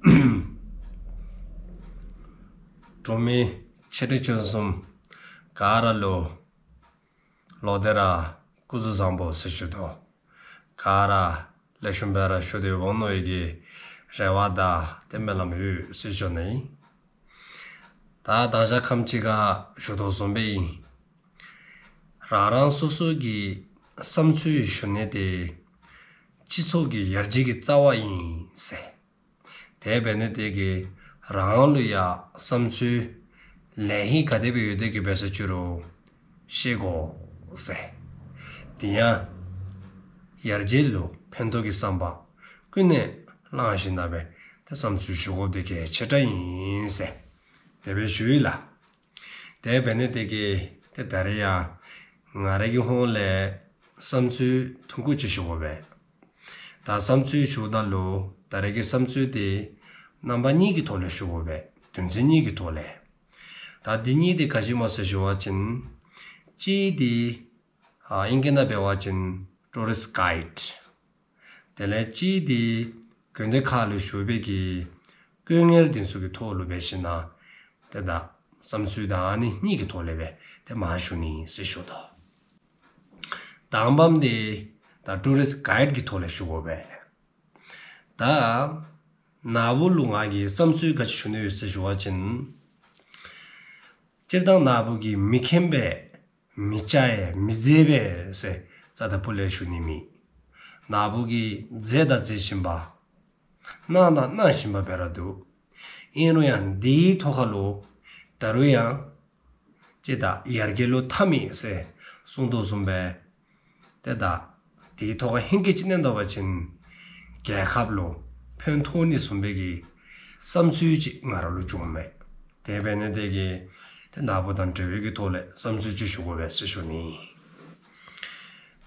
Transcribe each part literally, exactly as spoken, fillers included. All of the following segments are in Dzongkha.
གྲོང་མི་ཆེ་འབྲིང་ཆུང་གསུམ་ག་ར་ལུ་ལོག་སྟེ་ར་སྐུ་གཟུགས་བཟང་པོ་ཟེར་ཞུ་དོ། ག་ར་ལེགས་ཤོམ་སྦེ་ར་བཞུགས་ཏེ་འོང་ནི་ཨིན་གི་རེ་བ་དང་ཏེ་སྨོན་ལམ་ཡོད་ཟེར་ཞུ་ནི། ད་མདང་ཞག་ཁམས་ཅིག་ཁར་ཞུ་དོ་བཟུམ་སྦེ་ཨིན། རང་རང་སོ་སོ་གི་བསམ་ཚུལ་ཞུ་ནི་དེ་སྤྱི་ཚོགས་ཀྱི་ཡར་རྒྱས་ཀྱི་རྩ་བ་ཨིན་ཟེར། དེ་འབད་ནི་དེ་གིས་རང་ལུ་ཡང་བསམ་ཚུལ་ལེགས་ཤོམ་ག་དེ་སྦེ་ཡོད་དེ་གི་འབད་ས་ཅི་རུང་བཤད་དགོ་ཟེར། དེ་ཡང་ཡར་རྒྱས་ལུ་ཕན་ཐོགས་ཀྱི་བསམ་པ་ཀུན་ནས་བླངས་ཞིནམ་ལས་ཏེ་བསམ་ཚུལ་ཞུ་དགོཔ་དེ་གལ་ཆེ་དྲགས་ཨིན་ཟེར་དེ་སྦེ་ཞུ་ཡི་ལགས། དེ་འབད་ནི་དེ་གིས་ཏེ་ད་རེས་ཡང་ང་རའི་གི་ཧོངས་ལས་བསམ་ཚུལ་ཐུང་ཀུ་ཅིག་ཞུ་དགོ་པས། ད་བསམ་ཚུལ་ཞུཝ་ད་ལུ་ད་རེས་ཀྱི་བསམ་ཚུལ་དེ་རྣམ་པ་གཉིས་ཀྱི་ཐོག་ལས་ཞུ་དགོ་པས། དོན་ཚན་གཉིས་ཀྱི་ཐོག་ལས། ད་དེ་གཉིས་དེ་ག་ཅི་སྨོ་ཟེར་ཞུ་བ་ཅིན་གཅིག་དེ་ཨ་ཨིང་སྐད་ནང་འབད་བ་ཅིན་ཊུ་རིསཊ་གའིཌ། དེ་ལས་གཅིག་དེ་དགོན་སྡེ་ཁག་ལུ་བཞུགས་པའི་གི་དཀོན་གཉེར་དེ་ཚུ་གི་ཐོག་ལུ་འབད་ཞིནམ་ལས་ཏེ་ད་བསམ་ཚུལ་དང་ཨ་ནི་གཉིས་ཀྱི་ཐོག་ལས་སྦེ་ཏེ་མར་ཞུ་ནི་ཟེར་ཞུ་དོ། དང་པམ་དེ་ད་ཊུ་རིསཊ་གའིཌ་ཀྱི་ཐོག་ལས་ཞུ་དགོ་པས། ད་ན་བུ་ལུ་ང་གིས་བསམ་ཚུལ་ག་ཅི་ཞུ་ནི་ཡོད་ཟེར་ཞུ་བ་ཅིན་སྤྱིར་བཏང་ན་བུ་གིས་མི་མཁྱེན་པས་མི་བྱ་བས་མི་མཛད་པས་ཟེར་རྩ་ད་པུ་ལས་ཞུ་ནི་མེད། ན་བུ་གིས་མཛད་དང་མཛད་བཞིན་པ། གནང་དང་གནང་བཞིན་པ་སྦེ་ར་འདུག། ཨིན་རུང་ཡང་འདིའི་ཐོག་ཁ་ལུ་ད་རུང་ཡང་ཅིག་ད་ཡར་རྒྱས་ལུ་མཐའ་མེད་ཟེར་གསུངས་དོ་བཟུམ་སྦེ་ཏེ་ད་དེའི་ཐོག་ཁར་ཧེང་སྐལ་ཅིག་གནང་ད་པ་ཅིན་རྒྱལ་ཁབ་ལུ་ཕན་ཐོགས་ནི་བཟུམ་སྦེ་གི་བསམ་ཚུལ་ཅིག་ང་ར་ལུ་བྱུངམ་མས། དེ་འབད་ནི་དེ་གིས་ཏེ་ན་བུ་དང་འབྲེལ་བའི་གི་ཐོག་ལས་བསམ་ཚུལ་ཅིག་ཞུ་དགོ་པས་ཟེར་ཞུ་ནི།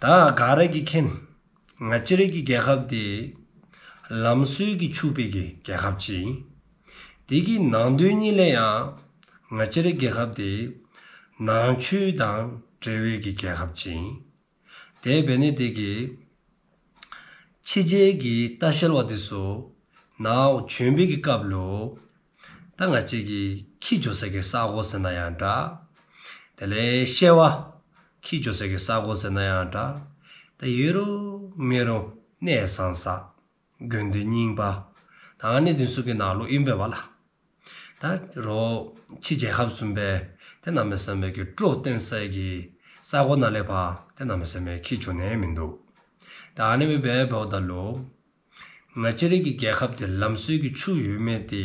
ད་ག་ར་གིས་མཁྱེན། ང་བཅས་རའི་གི་རྒྱལ་ཁབ་དེ་ལམ་སྲོལ་གྱིས་ཕྱུག་པའི་གི་རྒྱལ་ཁབ་ཅིག་ཨིན། དེ་གི་ནང་དོན་གཉིས་ལས་ཡང་ང་བཅས་རའི་རྒྱལ་ཁབ་དེ་ནང་ཆོས་དང་འབྲེལ་བའི་གི་རྒྱལ་ཁབ་ཅིག་ཨིན། དེ་འབད་ནི་དེ་གིས་ཕྱི་རྒྱལ་གྱི་ལྟ་བཤལ་པ་དེ་ཚུ་ནཱ་བྱོན་པའི་གི་སྐབས་ལུ་ད་ང་བཅས་ཀྱི་འཁྱིད་འགྱོ་ས་གི་ས་གོ་ཟེར་ན་ཡང་འདྲ། དེ་ལས་བཤལ་པ་འཁྱིད་འགྱོ་ས་གི་ས་གོ་ཟེར་ན་ཡང་འདྲ། ད་ཡོད་རུང་མེད་རུང་གནས་བཟང་ས་དགོན་སྡེ་རྙིང་པ་ད་ཨ་ནི་དེ་ཚུ་གི་ནང་ལུ་ཨིན་པས་པ་ལགས། ད་རོགས་ཕྱི་རྒྱལ་ཁབ་བཟུམ་སྦེ་ཏེ་གནམ་མེད་ས་མེད་ཀྱི་སྤྲོ་བསྟེན་སའི་གི་ས་གོ་ནང་ལས་ཕར་ཏེ་གནམ་མེད་ས་མེད་འཁྱིད་འགྱོ་ནི་མིན་འདུག། ད་ཨ་ནི་སྦེ་འབདཝ་ད་ལུ་ང་བཅས་རའི་གི་རྒྱལ་ཁབ་དེ་ལམ་སྲོལ་གྱིས་ཕྱུག་ཡོད་མི་དེ་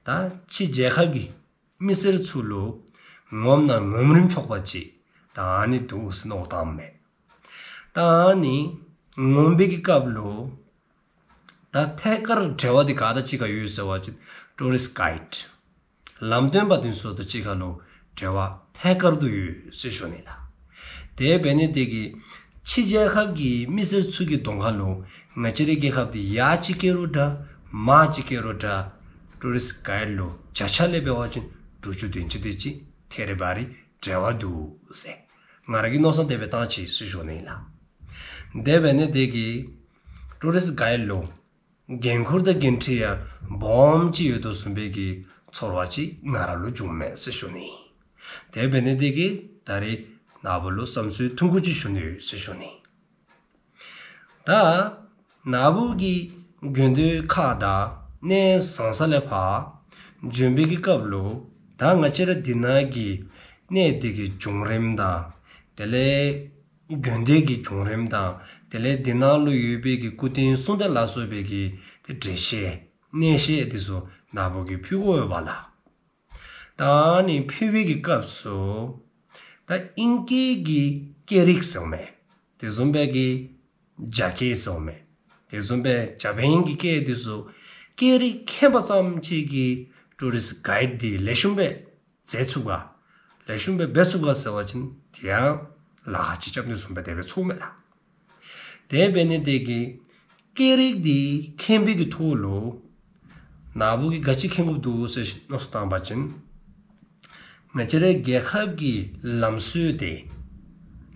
ད་ཕྱི་རྒྱལ་ཁབ་ཀྱི་མི་སེར་ཚུ་ལུ་ངོམ་ན་ངོམ་རིན་ཆོག་པ་ཅིག་ད་ཨ་ནི་འདུག་ཟེར་མནོ་བསམ་བཏངམ་མས། ད་ཨ་ནི་ངོམ་པའི་གི་སྐབས་ལུ་ད་ཐད་ཀར་འབྲེལ་བ་དེ་ག་དང་གཅིག་ཁར་ཡོད་ཟེར་བ་ཅིན་ཊུ་རིསཊ་གའིཌ་ལམ་སྟོན་པ་དེ་ཚུ་དང་གཅིག་ཁར་ལུ་འབྲེལ་བ་ཐད་ཀར་དུ་ཡོད་ཟེར་ཞུ་ནི་ལགས། དེ་འབད་ནི་དེ་གིས་ཕྱི་རྒྱལ་ཁབ་ཀྱི་མི་སེར་ཚུ་གི་གདོང་ཁ་ལུ་ང་བཅས་རའི་རྒྱལ་ཁབ་དེ་ཡར་ཅིག་སྐྱེ་རུང་འདྲ་མར་ཅིག་སྐྱེ་རུང་འདྲ་ཊུ་རིསཊ་གའིཌ་ལུ་བརྒྱ་ཆ་ལས་འབད་བ་ཅིན་དྲུག་ཅུ་བདུན་ཅུ་དེ་ཅིག་ཐད་རི་བ་རི་འབྲེལ་བ་འདུག་ཟེར་ང་ར་གིས་མནོ་བསམ་དེ་སྦེ་བཏང་ཅི་ཟེར་ཞུ་ནི་ལགས། དེ་འབད་ནི་དེ་གིས་ཊུ་རིསཊ་གའིཌ་ལུ་འགན་ཁུར་དང་འགན་འཁྲི་ཡང་སྦོམ་ཅིག་ཡོད་དོ་བཟུམ་སྦེ་གི་ཚོར་བ་ཅིག་ང་ར་ལུ་བྱུངམ་མས་ཟེར་ཞུ་ནི། དེ་འབད་ནི་དེ་གིས་ད་རེས་ན་བུ་ལུ་བསམ་ཚུལ་ཐུང་ཀུ་ཅིག་ཞུ་ནི་ཡོད་ཟེར་ཞུ་ནི། ད་ན་བུ་གིས་དགོན་སྡེ་ཁག་དང་གནས་བཟང་ས་ལས་ཕར་བྱོན་པའི་གི་སྐབས་ལུ་ད་ང་བཅས་ར་འདི་ནང་གི་གནས་དེ་གི་བྱུང་རིམ་དང་དེ་ལས་དགོན་སྡེ་གི་བྱུང་རིམ་དང་དེ་ལས་འདི་ནང་ལུ་ཡོད་པའི་གི་སྐུ་རྟེན་གསུང་རྟེན་ལ་སོགས་པའི་གི་ཏེ་འགྲེལ་བཤད་གནས་བཤད་དེ་ཚུ་ན་བུ་གིས་ཕུལ་དགོ་པས་ལགས། ད་ཨ་ནི་ཕུལ་བའི་གི་སྐབས་སུ་ད་ཨིང་སྐད་ཀྱི་སྐད་རིགས་ཟེརཝ་མས། དེ་བཟུམ་སྦེ་གི་རྒྱ་སྐད་ཟེརཝ་མས། དེ་བཟུམ་སྦེ་ཇ་པཱན་གྱི་སྐད་དེ་ཚུ་སྐད་རིགས་མཁྱེན་པ་ཙམ་ཅིག་གིས་ཊུ་རིསཊ་གའིཌ་དེ་ལེགས་ཤོམ་སྦེ་མཛད་ཚུགས་ག་ལེགས་ཤོམ་སྦེ་འབད་ཚུགས་ག་ཟེར་བ་ཅིན་དེ་ཡང་ལཱ་ཁག་ཅིག་རྐྱབ་ནི་བཟུམ་སྦེ་དེ་སྦེ་ཚོརཝ་མས་ལགས། དེ་འབད་ནི་དེ་གིས་སྐད་རིགས་དེ་མཁྱེན་པའི་གི་ཐོག་ལུ་ན་བུ་གིས་ག་ཅི་མཁྱེན་དགོཔ་འདུག་ཟེར་མནོ་བསམ་བཏང་པ་ཅིན་ང་བཅས་རའི་རྒྱལ་ཁབ་ཀྱི་ལམ་སྲོལ་དེ་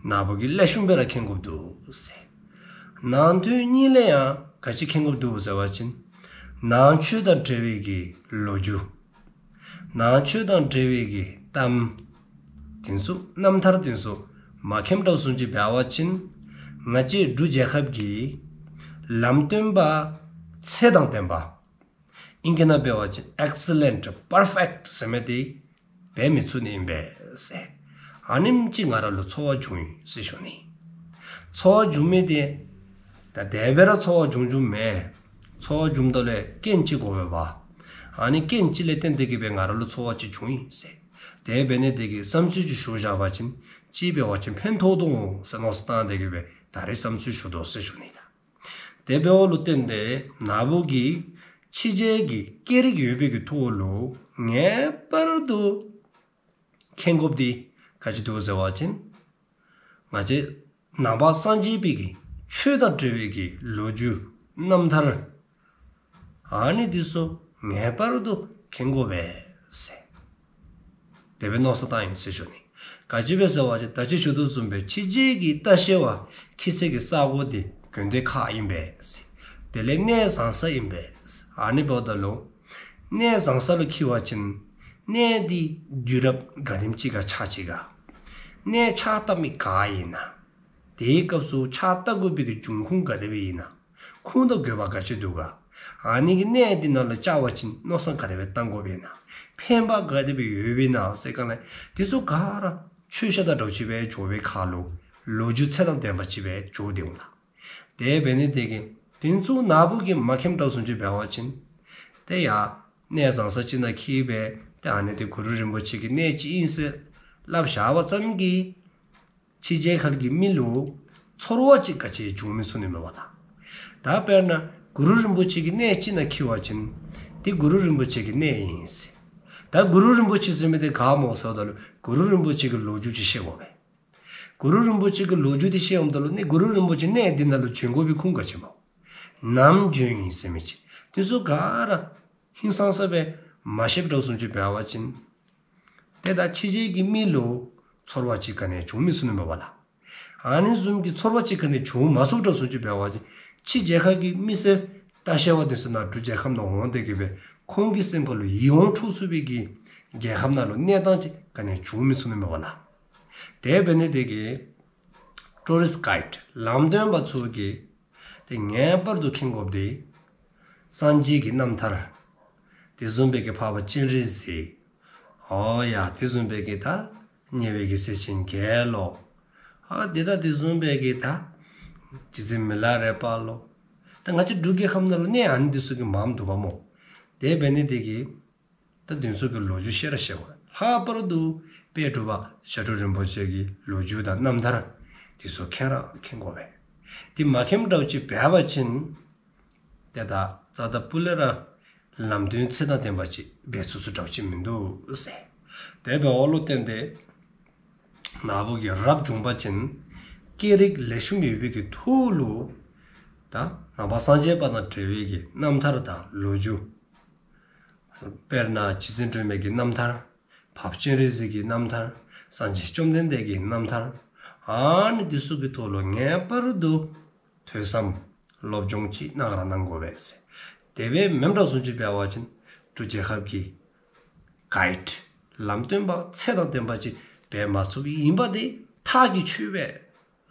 ན་བུ་གིས་ལེགས་ཤོམ་སྦེ་ར་མཁྱེན་དགོཔ་འདུག་ཟེར། ནང་དོན་གཉིས་ལས་ཡང་ག་ཅི་མཁྱེན་དགོཔ་འདུག་ཟེར་བ་ཅིན་ ནང་ཆོས་དང་འབྲེལ་བའི་གི་ལོ་རྒྱུས། ནང་ཆོས་དང་འབྲེལ་བའི་གི་གཏམ། དེ་ཚུ་རྣམ་ཐར་དེ་ཚུ་མ་མཁྱེནམ་འདྲཝ་བཟུམ་ཅིག་འབད་བ་ཅིན་ང་བཅས་འབྲུག་རྒྱལ་ཁབ་ཀྱི་ལམ་སྟོན་པ་ཚད་དང་ལྡན་པ། ཨིང་སྐད་ནང་འབད་བ་ཅིན་excellent, perfect ཟེར་མི་དེ་འབད་མི་ཚུགས་ནི་ཨིན་པས་ཟེར། ཨ་ནེམ་ཅིག་ང་ར་ལུ་ཚོར་བ་བྱུང་ཡི་ཟེར་ཞུ་ནི། ཚོར་བ་བྱུང་མི་དེ་ད་དེ་སྦེ་ར་ཚོར་བ་བྱུང་བྱུངམ་མེན། ཚོར་བ་བྱུངམ་ད་ལུ་རྐྱེན་ཅིག་དགོ་པས་པ། ཨ་ནི་རྐྱེན་ཅིག་ལས་བརྟེན་ཏེ་གི་སྦེ་ང་ར་ལུ་ཚོར་བ་ཅིག་བྱུང་ཡི་ཟེར། དེ་འབད་ནི་དེ་གིས་བསམ་ཚུལ་ཅིག་ཞུ་བཞག་པ་ཅིན་ཅིག་འབད་བ་ཅིན་ཕན་ཐོགས་འོང་ཟེར་མནོ་བསམ་བཏང་སྟེ་གི་སྦེ་ད་རེས་བསམ་ཚུལ་ཞུ་དོ་ཟེར་ཞུ་ནི་ད། དེ་འབདཝ་ལུ་བརྟེན་ཏེ་ནཱ་བུ་གིས་ཕྱི་རྒྱལ་གྱི་སྐད་རིགས་ཡོད་པའི་གི་ཐོག་ལུ་ངེས་པར་དུ་མཁྱེན་དགོཔ་འདི་ག་ཅི་འདུག་ཟེར་བ་ཅིན་ང་བཅས་ནང་པ་སངས་རྒྱས་པའི་གི་ཆོས་དང་འབྲེལ་བའི་གི་ལོ་རྒྱུས་རྣམ་ཐར་ཨ་ནི་འདི་ཚུ་ངེས་པར་དུ་མཁྱེན་དགོ་པས་ཟེར། དེ་སྦེ་མནོ་བསམ་བཏང་ཡི་ཟེར་ཞུ་ནི། ག་ཅི་སྦེ་ཟེར་བ་ཅིན་ད་ཅི་ཞུ་དོ་བཟུམ་སྦེ་ཕྱི་རྒྱལ་གྱི་ལྟ་བཤལ་པ་འཁྱིད་སའི་གི་ས་གོ་འདི་དགོན་སྡེ་ཁག་ཨིན་པས་ཟེར། དེ་ལས་གནས་བཟང་ས་ཨིན་པས་ཟེར། ཨ་ནི་འབདཝ་ད་ལུ་གནས་བཟང་ས་ལུ་འཁྱིད་པ་ཅིན་གནས་འདི་དུས་རབས་ག་དེམ་ཅིག་ཁར་ཆགས་ཅི་ག། གནས་ཕྱག་བཏབ་མི་ག་ཨིན་ན། དེའི་སྐབས་སུ་ཕྱག་བཏབ་དགོ་པའི་གི་འབྱུང་ཁུངས་ག་དེ་སྦེ་ཨིན་ན། ཁུངས་དང་དགོས་པ་ག་ཅི་འདུག་ག། ཨ་ནི་གི་གནས་འདི་ནང་ལུ་བཅར་བ་ཅིན་མནོ་བསམ་ག་དེ་སྦེ་བཏང་དགོཔ་ཨིན་ན། ཕན་པ་ག་དེ་སྦེ་ཡོདཔ་ཨིན་ན་ཟེར་ག་ལས་དེ་ཚུ་ག་ར་ཆོས་བཤད་དང་འདྲཝ་ཅིག་སྦེ་འགྱོ་བའི་ཁར་ལུ་ལོ་རྒྱུས་ཚད་དང་ལྡན་པ་ཅིག་སྦེ་འགྱོ་སྟེ་འོང་ལགས། དེ་འབད་ནི་དེ་གིས་དེ་ཚུ་ནཱ་བུ་གིས་མ་མཁྱེནམ་འདྲཝ་བཟུམ་ཅིག་འབད་བ་ཅིན་ཏེ་ཡ་གནས་བཟང་ས་ཅིག་ནང་འཁྱིད་སྦེ་ཏེ་ཨ་ནི་འདི་གུ་རུ་རིན་པོ་ཆེ་གི་གནས་ཅིག་ཨིན་ཟེར་སླབ་བཞག་པ་ཙམ་གྱིས་ཕྱི་རྒྱལ་ཁབ་ཀྱི་མི་ལུ་ཚོར་བ་ཅིག་ག་ཅི་བྱུང་མི་ཚུགས་ནི་མས་པ་ལགས། ད་དཔེར་ན་གུ་རུ་རིན་པོ་ཆེ་གི་གནས་ཅིག་ནང་འཁྱིད་པ་ཅིན་འདི་གུ་རུ་རིན་པོ་ཆེ་གི་གནས་ཨིན་ཟེར། ད་གུ་རུ་རིན་པོ་ཆེ་ཟེར་མི་འདི་ག་སྨོ་ཟེརཝ་ད་ལུ་གུ་རུ་རིན་པོ་ཆེ་གི་ལོ་རྒྱུས་ཅིག་ཤེས་དགོ་པས། གུ་རུ་རིན་པོ་ཆེ་གི་ལོ་རྒྱུས་འདི་ཤེསཔ་ད་ལུ་ནི་གུ་རུ་རིན་པོ་ཆེ་གནས་འདི་ནང་ལུ་བྱོན་དགོ་པའི་ཁུངས་ག་ཅི་སྨོ། ནམ་བྱོན་ཡི་ཟེར་མི་ཅིག་དེ་ཚུ་ག་ར་ཧིང་སངས་ས་སྦེ་མ་ཤེསཔ་འདྲཝ་བཟུམ་ཅིག་འབད་བ་ཅིན་ཏེ་ད་ཕྱི་རྒྱལ་གྱི་མི་ལུ་ཚོར་བ་ཅིག་ག་ནི་ཡང་བྱུང་མི་ཚུགས་ནི་མས་པ་ལགས། ཨ་ནི་བཟུམ་གྱི་ཚོར་བ་ཅིག་ག་ནི་ཡང་བྱུང་མ་ཚུགསཔ་འདྲཝ་བཟུམ་ཅིག་འབད་བ་ཅིན་ཕྱི་རྒྱལ་ཁབ་ཀྱི་མི་སེར་ལྟ་བཤལ་པ་དེ་ཚུ་ནཱ་འབྲུག་རྒྱལ་ཁབ་ནང་འོང་སྟེ་གི་སྦེ་ཁོང་གི་སེམས་ཁར་ལུ་ཡིད་འོང་འཕྲོག་ཚུགས་པའི་གི་རྒྱལ་ཁབ་ནང་ལུ་གནས་སྟངས་ཅིག་ག་ནི་ཡང་བྱུང་མི་ཚུགས་ནི་མས་པ་ལགས། དེ་འབད་ནི་དེ་གིས་ཊུ་རིསཊ་གའིཌ་ལམ་སྟོན་པ་ཚུ་གིས་ཏེ་ངེས་པར་དུ་མཁྱེན་དགོཔ་འདི་སངས་རྒྱས་ཀྱི་རྣམ་ཐར། དེ་བཟུམ་སྦེ་གི་འཕགས་པ་སྤྱན་རས་གཟིགས། ཨོ་ཡ་དེ་བཟུམ་སྦེ་གི་ད་ཉེ་བའི་གི་སྲས་ཆེན་བརྒྱད་ལོ། ཨ་དེ་ད་དེ་བཟུམ་སྦེ་གི་ད་རྗེ་བཙུན་མི་ལ་རས་པ་ལོ། ད་ང་བཅས་འབྲུག་རྒྱལ་ཁབ་ནང་ལུ་གནས་ཨ་ནི་འདི་ཚུ་གི་མངམ་འདུག་པ་སྨོ། དེ་འབད་ནི་དེ་གིས་ད་དེ་ཚུ་གི་ལོ་རྒྱུས་ཤེས་ར་ཤེས་དགོ། ལྷག་པར་དུ་དཔལ་འབྲུག་པ་ཞབས་དྲུང་རིན་པོ་ཆེ་གི་ལོ་རྒྱུས་དང་རྣམ་ཐར་དེ་ཚུ་མཁྱེན་ར་མཁྱེན་དགོ་པས། དེ་མ་མཁྱེནམ་འདྲཝ་ཅིག་འབད་བ་ཅིན་ཏེ་ད་རྩ་བ་ལས་ར་ལམ་སྟོན་ཚད་དང་ལྡན་པ་ཅིག་འབད་ཚུགས་ཚུགསཔ་འདྲཝ་ཅིག་མིན་འདུག་ཟེར། དེ་འབདཝ་ལུ་བརྟེན་ཏེ་ནཱ་བུ་གིས་རབ་བྱུང་པ་ཅིན་སྐད་རིགས་ལེགས་ཤོམ་ཡོད་པའི་གི་ཐོག་ལུ་ད་ནང་པ་སངས་རྒྱས་པ་དང་འབྲེལ་བའི་གི་རྣམ་ཐར་དང་ལོ་རྒྱུས། དཔེར་ན་རྗེ་བཙུན་སྒྲོལ་མའི་གི་རྣམ་ཐར། འཕགས་པ་སྤྱན་རས་གཟིགས་ཀྱི་རྣམ་ཐར། སངས་རྒྱས་བཅོམ་ལྡན་འདས་ཀྱི་རྣམ་ཐར། ཨ་ནི་འདི་ཚུ་གི་ཐོག་ལུ་ངེས་པར་དུ་ཐོས་བསམ་སློབ་སྦྱོང་ཅིག་གནང་ར་གནང་དགོ་པས་ཟེར། དེ་སྦེ་མེནམ་འདྲཝ་བཟུམ་ཅིག་འབད་བ་ཅིན་འབྲུག་རྒྱལ་ཁབ་ཀྱི་གའིཌ་ལམ་སྟོན་པ་ཚད་དང་ལྡན་པ་ཅིག་འབད་མ་ཚུགསཔ་ཨིན་པ་དེ་ཐག་གིས་ཆོད་པས་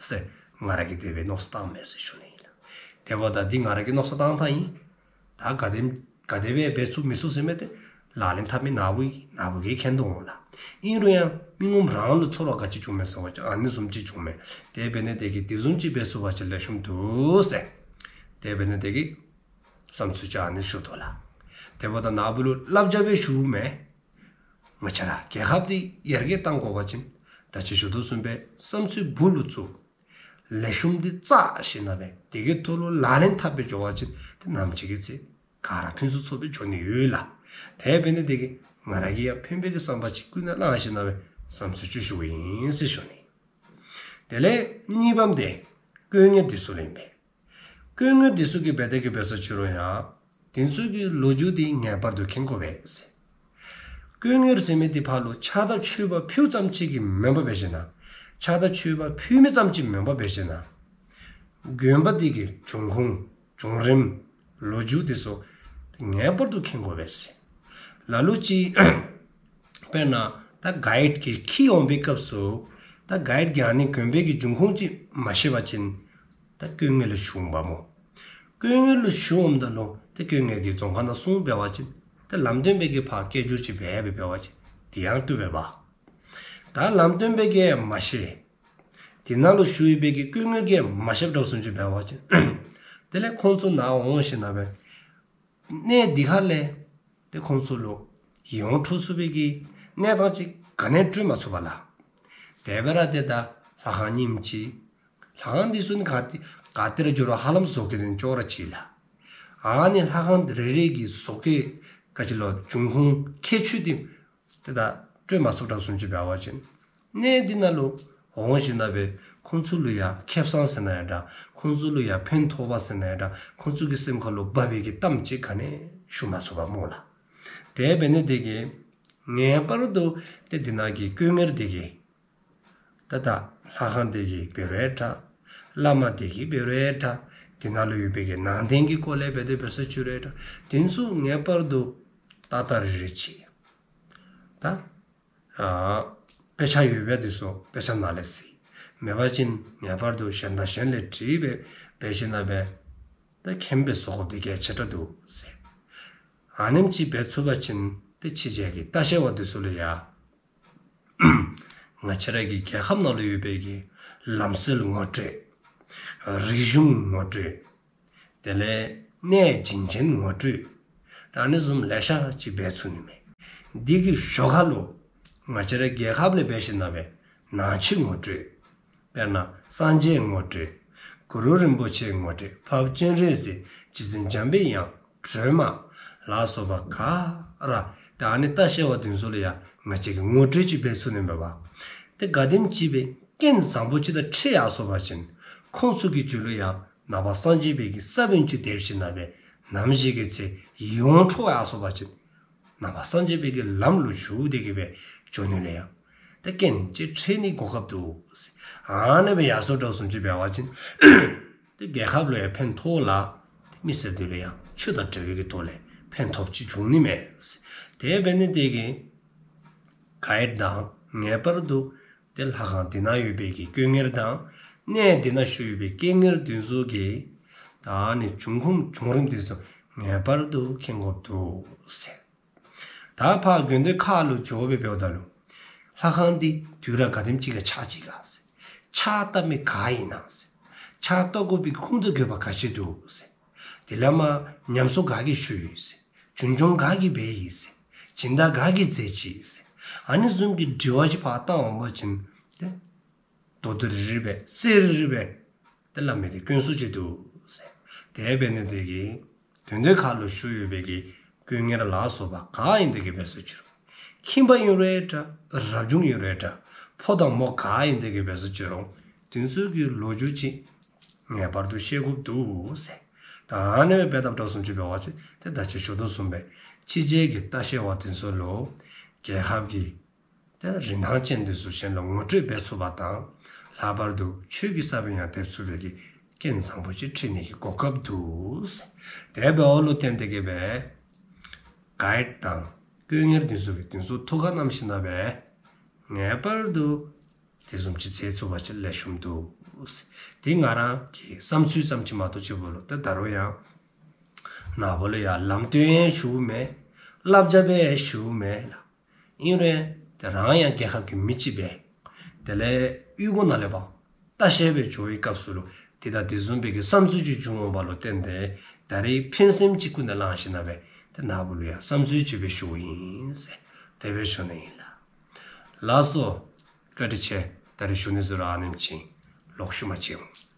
ཟེར་ང་ར་གིས་དེ་སྦེ་མནོ་བསམ་བཏངམ་མས་ཟེར་ཞུ་ནི་ཨིན་ལགས། དེ་འབདཝ་ད་འདི་ང་ར་གི་མནོ་བསམ་བཏང་ཐངས་ཨིན། ད་ག་དེམ་ག་དེ་སྦེ་འབད་ཚུགས་མི་ཚུགས་ཟེར་མི་དེ་ལག་ལེན་འཐབ་མི་ནཱ་བུ་ནཱ་བུ་གིས་མཁྱེན་དོ་འོང་ལགས། ཨིན་རུང་ཡང་མི་ངོམ་རང་ལུ་ཚོར་བ་ག་ཅི་བྱུང་མས་ཟེར་བ་ཅིན་ཨ་ནི་བཟུམ་ཅིག་བྱུང་མས། དེ་འབད་ནི་དེ་གིས་དེ་བཟུམ་ཅིག་འབད་ཚུགས་པ་ཅིན་ལེགས་ཤོམ་འདུག་ཟེར། དེ་འབད་ནི་དེ་གིས་བསམ་ཚུལ་ཅིག་ཨ་ནི་ཞུ་དོ་ལགས། དེ་འབདཝ་ད་ནཱ་བུ་ལུ་བསླབ་བྱ་སྦེ་ཞུཝ་མེན། ང་བཅས་ར་རྒྱལ་ཁབ་འདི་ཡར་རྒྱས་གཏང་དགོ་པ་ཅིན་ད་ཅི་ཞུ་དོ་བཟུམ་སྦེ་བསམ་ཚུལ་སྦུག་ལུ་བཙུགས། ལེགས་ཤོམ་འདི་བཙག་ཞིནམ་ལས་དེ་གི་ཐོག་ལུ་ལག་ལེན་འཐབ་སྦེ་འགྱོ་བ་ཅིན་ཏེ་ནམ་ཅིག་གི་ཚེ་ག་ར་ཕུན་སུམ་ཚོགས་སྦེ་འགྱོ་ནི་ཡོད་ལགས། དེ་འབད་ནི་དེ་གིས་ང་ར་གིས་ཡང་ཕན་པའི་གི་བསམ་པ་ཅིག་ཀུན་ནས་བླངས་ཞིནམ་ལས་བསམ་ཚུལ་ཅིག་ཞུཝ་ཨིན་ཟེར་ཞུ་ནི། དེ་ལས་གཉིས་པམ་དེ་དཀོན་གཉེར་འདི་ཚུ་ལུ་ཨིན་པས། དཀོན་གཉེར་འདི་ཚུ་གིས་འབད་དེ་གི་འབད་སོ་ཅི་རུང་ཡང་དེ་ཚུ་གི་ལོ་རྒྱུས་འདི་ངེས་པར་དུ་མཁྱེན་དགོ་པས་ཟེར། དཀོན་གཉེར་ཟེར་མི་འདི་ཕར་ལུ་ཕྱག་དང་མཆོད་པ་ཕུལཝ་ཙམ་ཅིག་གིས་མེན་པར་འབད་ཞིནམ་ལས་ཕྱག་དང་མཆོད་པ་ཕུལ་མི་ཙམ་ཅིག་མེན་པར་འབད་ཞིནམ་ལས་དགོན་པ་འདི་གི་བྱུང་ཁུངས་བྱུང་རིམ་ལོ་རྒྱུས་འདི་ཚུ་ ངེས་པར་དུ་མཁྱེན་དགོ་པས་ཟེར། ལ་ལུ་ཅིག་དཔེར་ན་ད་གའིཌ་ཀྱིས་འཁྱིད་འོང་པའི་སྐབས་སུ་ད་གའིཌ་ཀྱིས་ཨ་ནི་དགོན་པའི་གི་འབྱུང་ཁུངས་ཅིག་མ་ཤེས་པ་ཅིན་ད་དཀོན་གཉེར་ལུ་ཞུ་འོང་པ་སྨོ། དཀོན་གཉེར་ལུ་ཞུ་འོངམ་ད་ལུ་ད་དཀོན་གཉེར་གྱིས་རྫོང་ཁ་ནང་གསུངས་འབད་བ་ཅིན་ད་ལམ་སྟོན་པའི་གིས་ཕར་སྐད་སྒྱུར་ཅིག་འབད་འབད་བ་ཅིན་དེ་ཡང་བཏུབ་པས་པ། ད་ལམ་སྟོན་པའི་གིས་མ་ཤེས། དེ་ནང་ལུ་བཞུགས་ཡོད་པའི་གི་དཀོན་གཉེར་གྱིས་མ་ཤེསཔ་འདྲཝ་བཟུམ་ཅིག་འབད་བ་ཅིན། དེ་ལས་ཁོང་ཚུ་ནཱ་འོང་ཞིནམ་ལས་གནས་འདི་ཁ་ལས་ཏེ་ཁོང་ཚུ་ལུ་ཡིད་འོང་འཕྲོག་ཚུགས་པའི་གི་གནས་སྟངས་ཅིག་ག་ནི་ཡང་སྤྲོད་མ་ཚུགས་པས་ལགས། དེ་འབད་ར་ཏེ་ད་ལྷ་ཁང་རྙིངམ་ཅིག་ལྷ་ཁང་འདི་ཚུ་ནི་ག་ཏེ་ག་ཏེ་ར་འགྱོ་རུང་ཧ་ལམ་བཟོ་བཀོད་འདི་ཅོག་ར་གཅིག་ལགས། ཨ་ནི་ལྷ་ཁང་རེ་རེ་གི་བཟོ་བཀོད་ག་ཅི་ལོ་འབྱུང་ཁུངས་ཁྱད་ཆོས་འདི་ཏེ་ད་སྤྲོད་མ་ཚུགསཔ་འདྲཝ་བཟུམ་ཅིག་འབད་བ་ཅིན། གནས་འདི་ནང་ལུ་འོང་ཞིནམ་ལས་ཁོང་ཚུ་ལུ་ཡང་ཁེ་གསང་ཟེར་ན་ཡང་འདྲ། ཁོང་ཚུ་ལུ་ཡང་ཕན་ཐོགས་པ་ཟེར་ན་ཡང་འདྲ། ཁོང་ཚུ་གི་སེམས་ཁ་ལུ་འབབ་པའི་གི་གཏམ་ཅིག་ག་ནི་ཡང་ཞུ་མ་ཚུགས་པས་སྨོ་ལགས། དེ་འབད་ནི་འདི་གིས་ངེས་པར་དུ་ཏེ་འདི་ནང་གི་དཀོན་གཉེར་འདི་གིས་ད་ད་ལྷ་ཁང་འདི་གིས་འབད་རུང་འདྲ། བླ་མ་འདི་གིས་འབད་རུང་འདྲ། འདི་ནང་ལུ་ཡོད་པའི་གི་ནང་རྟེན་གྱི་སྐོར་ལས་འབད་དེ་འབད་ས་ཅིག་རུང་འདྲ། འདི་ཚུ་ངེས་པར་དུ་ཏག་ཏག་རེ་རེ་ཅིག་ད་ཨ་དཔེ་ཆ་ཡོད་པའི་འདི་ཚུ་དཔེ་ཆ་ནང་ལས་གཟིགས། མེད་པ་ཅིན་ངེས་པར་དུ་གཞན་དང་གཞན་ལས་དྲིས་འབད་འབད་ཞིནམ་ལས་ད་མཁྱེན་པའི་བཟོ་དགོཔ་འདི་གལ་ཆེ་དྲགས་འདུག་ཟེར། ཨ་ནེམ་ཅིག་འབད་ཚུགས་པ་ཅིན་ཏེ་ཕྱི་རྒྱལ་གྱི་ལྟ་བཤལ་པ་འདི་ཚུ་ལུ་ཡང་ང་བཅས་ར་གི་རྒྱལ་ཁབ་ནང་ལུ་ཡོད་པའི་གི་ལམ་སྲོལ་ངོ་སྤྲོད། རིག་གཞུང་ངོ་སྤྲོད། དེ་ལས་གནས་བྱིན་ཅན་ངོ་སྤྲོད། ཨ་ནི་བཟུམ་ལེ་ཤ་ཅིག་འབད་ཚུགས་ནི་མས། འདི་གི་ཞོར་ཁ་ལུ་ང་བཅས་ར་རྒྱལ་ཁབ་ལས་འབད་ཞིནམ་ལས་ནང་ཆོས་ངོ་སྤྲོད། དཔེར་ན་སངས་རྒྱས་ངོ་སྤྲོད། གུ་རུ་རིན་པོ་ཆེ་ངོ་སྤྲོད། འཕགས་པ་སྤྱན་རས་གཟིགས། རྗེ་བཙུན་འཇམ་པའི་དབྱངས། སྒྲོལ་མ་ལ་སོགས་པ་ག་ར་ད་ཨ་ནི་ལྟ་བཤལ་པ་འདི་ཚུ་ལུ་ཡང་ང་བཅས་ཀྱིས་ངོ་སྤྲོད་ཅིག་འབད་ཚུགས་ནི་མས་པ། ཏེ་ག་དེམ་ཅིག་སྦེ་རྐྱེན་བཟང་པོ་ཅིག་དང་འཕྱད་ཡར་སོང་པ་ཅིན་ཁོང་ཚུ་གི་རྒྱུད་ལུ་ཡང་ནང་པ་སངས་རྒྱས་པའི་གི་ས་བོན་ཅིག་འདེབས་ཞིནམ་ལས་ནམ་ཞིག་གི་ཚེ་ཡིད་འོང་འཕྲོག་ཡར་སོང་པ་ཅིན་ནང་པ་སངས་རྒྱས་པའི་གི་ལམ་ལུ་ཞུགས་ཏེ་གི་སྦེ་འགྱོ་ནི་ལུ་ཡང་ཏེ་རྐྱེན་ཅིག་འཕྱད་ནི་གོ་སྐབས་འདུག། ཨ་ནི་སྦེ་ཡར་སོངམ་འདྲཝ་བཟུམ་ཅིག་འབད་བ་ཅིན་ཏེ་རྒྱལ་ཁབ་ལུ་ཡང་ཕན་ཐོགས་ལ་ཏེ་མི་སེར་འདི་ལུ་ཡང་ཆོས་དང་འབྲེལ་བའི་གི་ཐོག་ལས་ཕན་ཐོགསཔ་ཅིག་འབྱུང་ནི་མས། དེ་འབད་ནི་དེ་གིས་གའིཌ་དང་ངེས་པར་དུ་ཏེ་ལྷ་ཁང་འདི་ནང་ཡོད་པའི་གི་དཀོན་གཉེར་དང་གནས་འདི་ནང་བཞུགས་ཡོད་པའི་དཀོན་གཉེར་འདི་ཚུ་གི་ད་ཨ་ནི་འབྱུང་ཁུངས་བྱུང་རིམ་འདི་ཚུ་ངེས་པར་དུ་མཁྱེན་དགོཔ་འདུག་ཟེར། ད་ཕར་དགོན་སྡེ་ཁག་ལུ་འགྱོ་སྦེ་འབདཝ་ད་ལུ་ལྷ་ཁང་འདི་དུས་རབས་ག་དེམ་ཅིག་ཁར་ཕྱག་བྱས་ག་ཟེར། ཕྱག་བཏབ་མི་ག་ཨིན་ན་ཟེར། ཕྱག་བཏབ་དགོ་པའི་ཁུངས་དང་དགོས་པ་ག་ཅི་འདུག་ཟེར། དེ་ལས་མར་ཉམས་གསོ་ག་གིས་ཞུ་ཡི་ཟེར། རྒྱུན་སྐྱོང་ག་གིས་འབད་ཡི་ཟེར། སྦྱིན་བདག་ག་གིས་མཛད་ཅི་ཟེར། ཨ་ནི་བཟུམ་གྱི་དྲི་བ་ཅིག་ཕར་བཏང་འོང་པ་ཅིན་ཏེ་མདོར་བསྡུས་རེ་རེ་སྦེ་གསལ་རེ་རེ་སྦེ་ཏེ་སླབ་མི་འདི་དཀོན་སུ་ཅིག་འདུག་ཟེར། དེ་འབད་ནི་དེ་གིས་དགོན་སྡེ་ཁག་ལུ་བཞུགས་ཡོད་པའི་གི་དཀོན་གཉེར་ལ་སོགས་པ་ག་ཨིན་དེ་གིས་འབད་སོ་ཅི་རུང་། ཁྱིམ་པ་ཨིན་རུང་འདྲ། རབ་བྱུང་ཨིན་རུང་འདྲ། ཕོ་དང་མོ་ག་ཨིན་དེ་གིས་འབད་སོ་ཅི་རུང་། དེ་ཚུ་གི་ལོ་རྒྱུས་ཅིག་ངེས་པར་དུ་ཤེས་དགོཔ་འདུག་ཟེར། ད་ཨ་ནི་སྦེ་འབད་དཔ་འདྲཝ་བཟུམ་ཅིག་འབད་བ་ཅིན་ཏེ་ད་ཅི་ཞུ་དོ་བཟུམ་སྦེ་ཕྱི་རྒྱལ་གྱི་ལྟ་བཤལ་པ་དེ་ཚུ་ལུ་རྒྱལ་ཁབ་ཀྱི་ཏེ་རིན་ཐང་ཅན་འདི་ཚུ་གཞན་ལུ་ངོ་སྤྲོད་འབད་ཚུགས་པ་དང་། ལྷག་པར་དུ་ཆོས་ཀྱི་ས་བོན་ཡང་འདེབས་ཚུགས་པའི་གི་རྐྱེན་བཟང་པོ་ཅིག་འཕྱད་ནི་གི་གོ་སྐབས་འདུག་ཟེར། དེ་འབདཝ་ལུ་བརྟེན་ཏེ་གི་སྦེ་གའིཌ་དང་དཀོན་གཉེར་འདི་ཚུ་གིས་དེ་ཚུ་ཐུགས་ཁར་བསྣམས་ཞིནམ་ལས་ངེས་པར་དུ་དེ་བཟུམ་ཅིག་མཛད་ཚུགས་པ་ཅིན་ལེགས་ཤོམ་འདུག་ཟེར། དེ་ང་རང་གི་བསམ་ཚུལ་ཙམ་ཅིག་མ་གཏོགས་ཅིག་པོ་ལུ་ཏེ་ད་རུང་ཡང་ནཱ་བུ་ལུ་ཡང་ལམ་སྟོན་ཞུཝ་མེན། བསླབ་བྱ་འབད་ཞུཝ་མེན་ལགས། ཨིན་རུང་ཏེ་རང་ཡང་རྒྱལ་ཁབ་ཀྱི་མི་ཅིག་སྦེ་དེ་ལས་གཡུས་སྒོ་ནང་ལས་ཕར་ལྟ་བཤལ་སྦེ་འགྱོ་བའི་སྐབས་སུ་ལུ་དེ་དང་དེ་བཟུམ་སྦེ་གི་བསམ་ཚུལ་ཅིག་བྱུང་འོང་པ་ལུ་བརྟེན་ཏེ་ད་རིས་ཕན་སེམས་ཅིག་ཀུན་ནས་བླངས་ཞིནམ་ལས་ཏེ་ནཱ་བུ་ལུ་ཡང་བསམ་ཚུལ་ཅིག་སྦེ་ཞུཝ་ཨིན་ཟེར་དེ་སྦེ་ཞུ་ནི་ཨིན་ལགས། ལགས་སོ། བཀའ་དྲིན་ཆེ། ད་རིས་ཞུ་ནི་ཚུ་ར་ཨ་ནེམ་ཅིག་ཨིན། ལོག་ཤུལ་མ་མཇལ་འོང་།